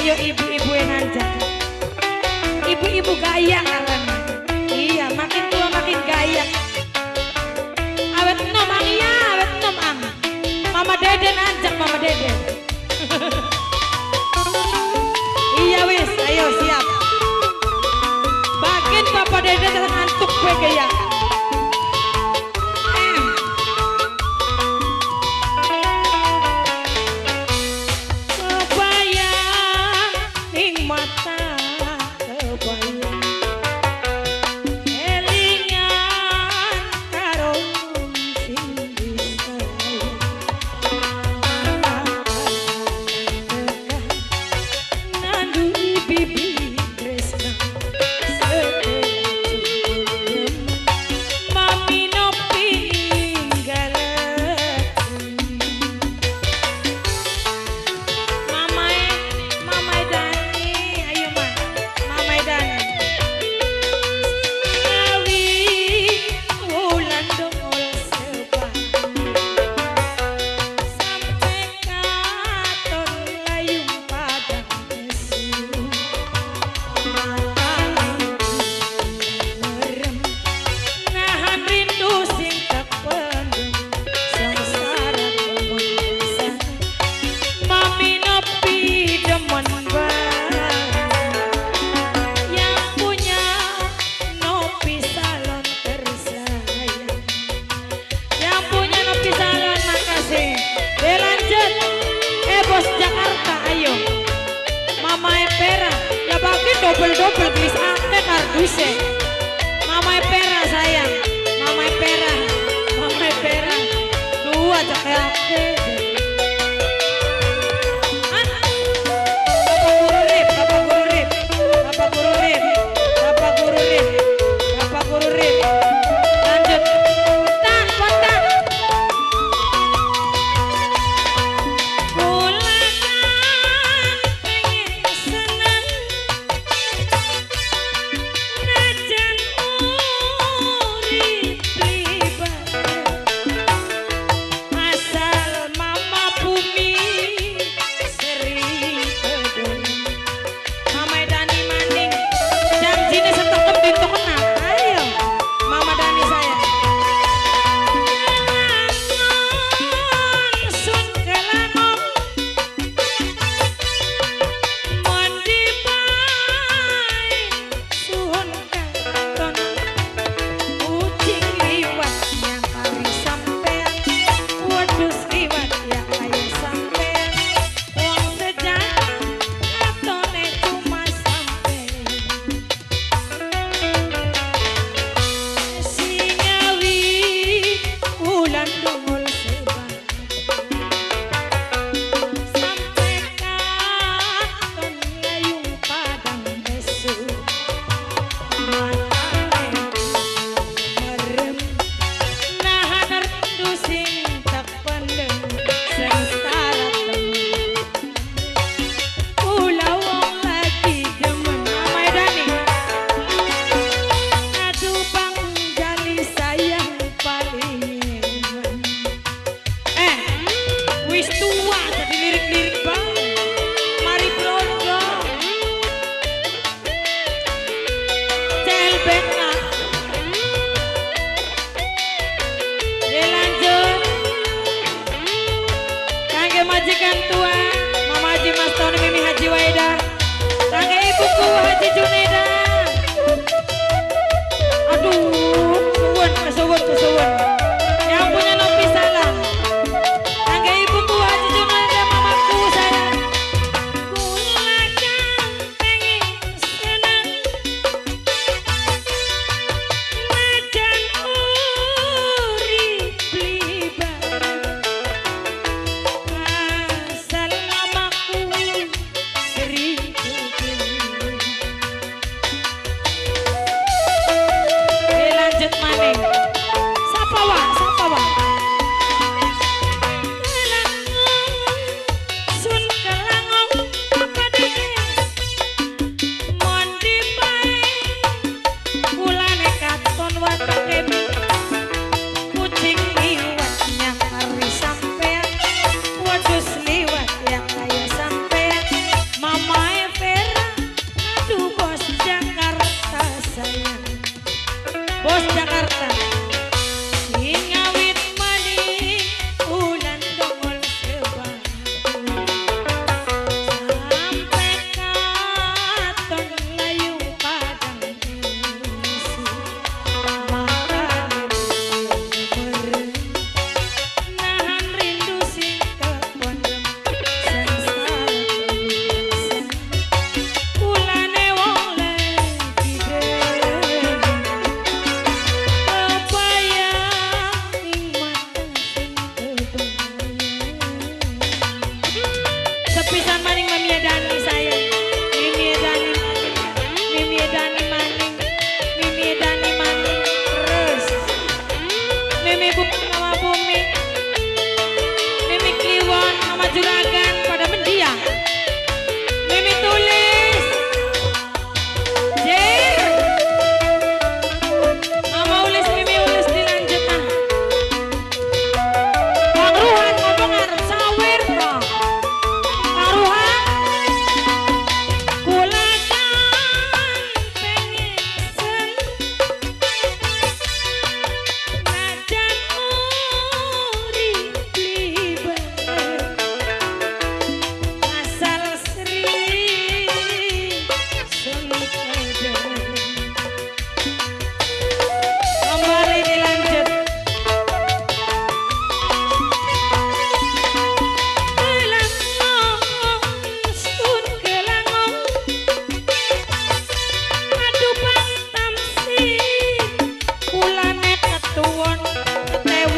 Ayo ibu-ibu nanjak. Ibu-ibu gaya karena. Iya, makin tua makin gaya. Awet enom ang, iya, awet enom ang. Mama Deden anjak, Mama Deden. Iya wis, ayo siap. Bagian Bapak Deden ngantuk gue gaya. Kebayang ning mata, kebayang elingan karo sing disayang. Nanduri bibi tresna mami nopi ninggalaken. Mamae, Mamae Dani, ayo ma, Mamae Dani. Ngawi wulan dongol sebab sampai katon layung padang nesu. Mata merem nahan rindu sing tak pendem sengsara kemuliaan. Mami nopi demen banget yang punya Nopi Salon tersayang. Yang punya Nopi Salon makasih. Lanjut. Bos Jakarta ayo. Mama Pera ya bagi double-double gelis akeh karduse. Mama Pera sayang. Mama Pera. Mama Pera. Dua cak akeh. Bapak Guru Rip, Bapak Guru Rip, Bapak Guru Rip, Bapak Guru Rip, Bapak Guru Rip. Lanjut. Tak, kontak. Kula kan pengen seneng najan urip pribadi asal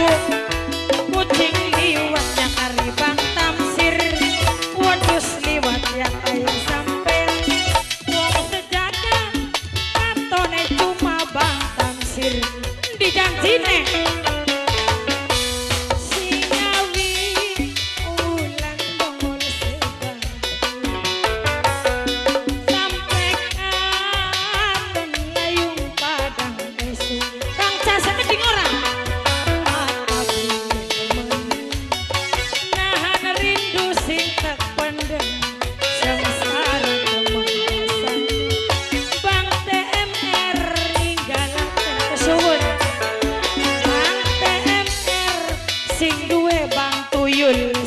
Sewu. Kucing liwat nyakari Bang Tamsir, wedhus liwat ya kaya sampean. Wong sejaga katone cuma Bang Tamsir. Dijanjine singawi ulan bongol sebab sampai katon layung padang esuk. Kang Casa keding ora? Nahan rindu sing tak pendem sengsara kemalasan. Bang TMR ninggalaken kesuwun. Bang TMR sing duwe Bang Tuyul.